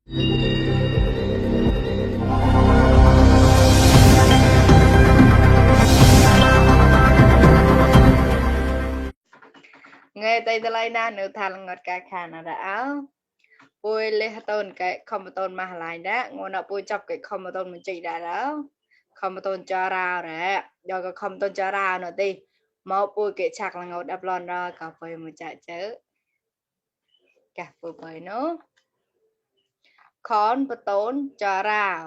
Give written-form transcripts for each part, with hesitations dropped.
Nghe tay ta lại na nữ thà là ngọt cà khà nào đã áo bôi lê tôn cái không mà tôn mà lại đã ngồi nào bôi chọc cái không mà tôn mình chỉ đã đó không mà tôn cho ra rồi do cái không tôn cho ra nữa đi mà bôi cái chặt là ngọt đập lon ra cà phê mà chạy chứ cà phê nó khón và tôn cho ra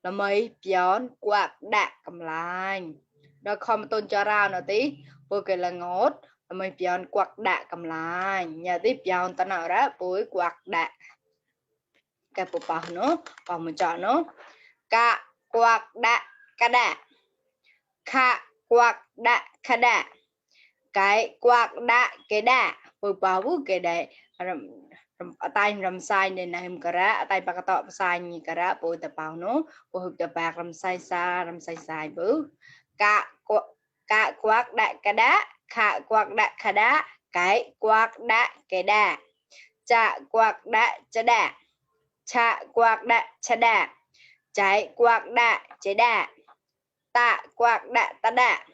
là mấy pion quạt đạ cầm lại đó không tôn cho ra nữa tí bôi cái là ngọt là mấy pion quạt đạ cầm lại nhà tí pion ta nào đó bôi quạt đạ cái bộ bảo nó bảo mình chọn nó cả quạt đạ cả đạ kha quạt đạ kha đạ cái quạt đạ cái đạ bộ bảo vũ cái đấy tay làm sai nên là em cả tay bạc tọt sai như cả bộ tập bảo nó bộ hụt tập bạc làm sai xa làm sai sai bứ cả quạt đạ cả đạ kha quạt đạ kha đạ cái quạt đạ cái đạ chạ quạt đạ chạ đạ chạ quạt đạ chạ đạ trái quạt đạ chế đạ tạ quạt đạ ta đạ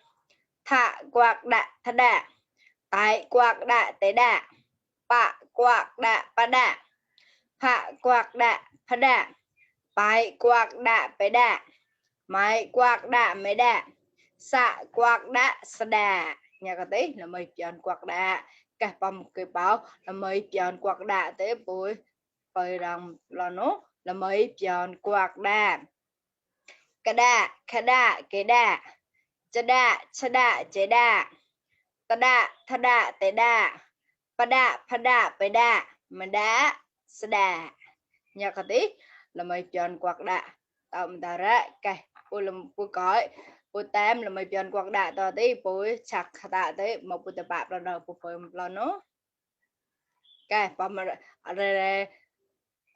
thạ quạt đạ thạ đạ tái quạt đạ tế đạ bạ quạt đạ pa đạ hạ quạt đạ phá đạ bái quạt đạ bế đạ máy quạt đạ mấy đạ xạ quạt đạ sa đà nhà có tí là mấy chọn quạt đạ cả bằng cái báo là mấy chọn quạt đạ tế bối bởi rằng là nó là mấy chọn quạt đạ cái đạ cái đạ cái đạ chà đạ chế đạ ta đạ tha đạ tế đạ pa đạ phá đạ bế đạ mà đạ sa đà nhà có tí là mấy chọn quạt đạ tổng ta ra cái bố làm bố cõi bố tem là mấy chọn quạt đạ tao tí bố chặt tạ tí một bố tập bạp là bố phơi một lần nó cái bấm rồi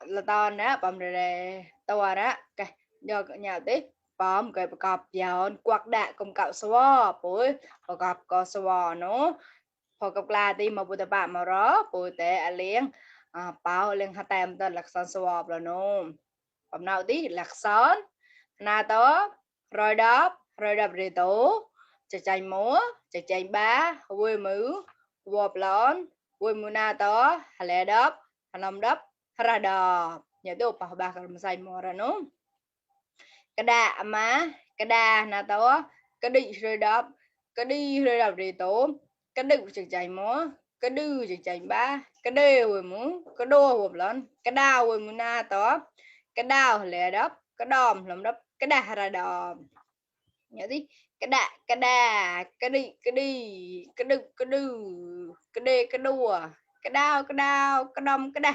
là to nữa bấm rồi to đó cái do nhà tí bấm cái cọp chọn quạt đạ cùng cạo xóa bố cọp có xóa nó phơi cọp la tí một bố tập bạp mà đó bố té liền bao liền hạt tem tên lạc son swap rồi nó hôm nào tí lạc son na tó rồi đập rì tố chạy chạy múa chạy chạy ba vui mứ vọp lón vui mù na tó hà lẹ đắp hà lâm đắp hà ra đò nhớ tôi bảo bà cầm say mùa rồi nó cái đà má cái đà na tó cái đi rồi đập rì tố cái đựng chạy chạy múa cái đư chạy chạy ba cái đê rồi muốn cái đô hộp lớn cái đào rồi muốn na tó cái đào lẹ đắp cái đòm làm đắp cái đà ra đòm nhớ đi cái đà cái đư cái đê cái đùa cái đào cái đom cái đà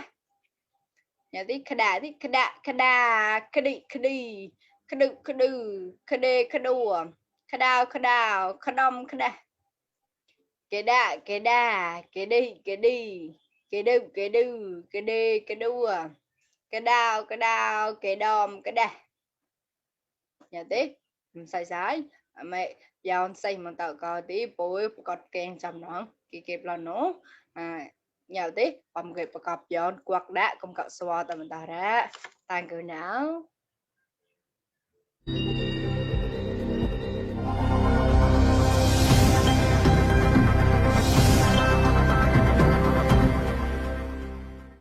nhớ đi cái đà đi cái đà cái đi cái đư cái đê cái đùa cái đào cái đom cái đà cái đà cái đi cái đư cái đê cái đùa cái đào cái đom cái đà nhà tí sai sai mẹ giao xây mà tạo có tí bối cọt kèn trong nó kịp là nó nhà tí bằng kịp cọp dọn quạt đã không cọ xóa tầm ta ra tan cửa não